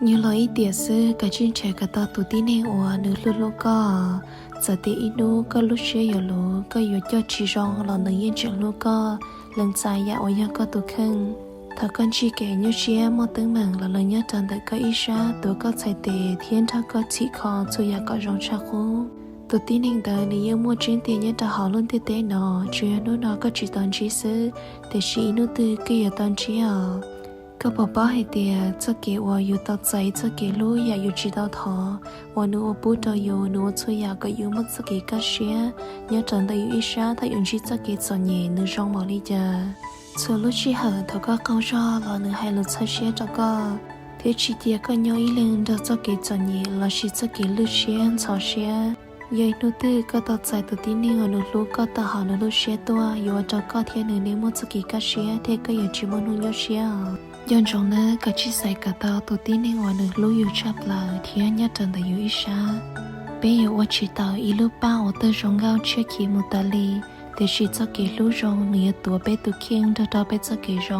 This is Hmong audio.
Nyob los ib tiam xwb, kav tsij nrhiav kom tau tus tib neeg uas nws hlub hlub koj. Txawm tias ib hnub koj lub siab yuav luv, koj yuav coj tsis zoo los nws yeej tseem hlub koj. Lees txais yam uas yog koj tus kheej. Thaum koj ntsib kev nyuaj siab muaj teeb meem los nws nyob rau ntawm koj ib sab, tuav koj txhais tes thiab nrog koj txhim kho txhua yam kom zoo tshaj qub. Tus tib neeg ntawd nws yeej muaj tseeb tiag nyob rau hauv lub ntiaj teb no, tsuas yog hnub no koj tsis tau ntsib xwb, tiam sis ib hnub twg koj yuav tau ntsib os. Koj puas paub hais tias txoj kev uas yus tau txais txoj kev hlub yam yus tsis tau thov, uas nws ua pub rau yus, nws ua txhua yam kom yus muaj txoj kev kaj siab? Nyob rau ntawm yus ib sab, thaum yus ntsib txoj kev txom nyem nws zoo npaum li cas? Txhua lub sij hawm thaum koj qaug zog los nws hais lus txhawb siab rau koj, thiab tsis cia koj nyob ib leeg nrog txoj kev txom nyem lossis txoj kev lwj siab ntxhov siab. Yog ib hnub twg koj tau txais tus tib neeg uas nws hlub koj tau hauv nws lub siab tuaj, yuav ua rau koj thiab nws nej muaj txoj kev kaj siab thiab koj yuav tsis muaj hnub nyuaj siab os. Nco ntsoov nawb, kav tsij xaiv kom tau tus tib neeg uas nws hlub yus tshaj plaws thiab nyob rau ntawm yus ib sab. Peb yuav ua tsis tau ib lub paj uas tawg zoo nkauj tshiab khiv mus tas li, tiam sis txoj kev hlub zoo nws yuav tuav peb tus kheej nrog rau peb txoj kev zoo.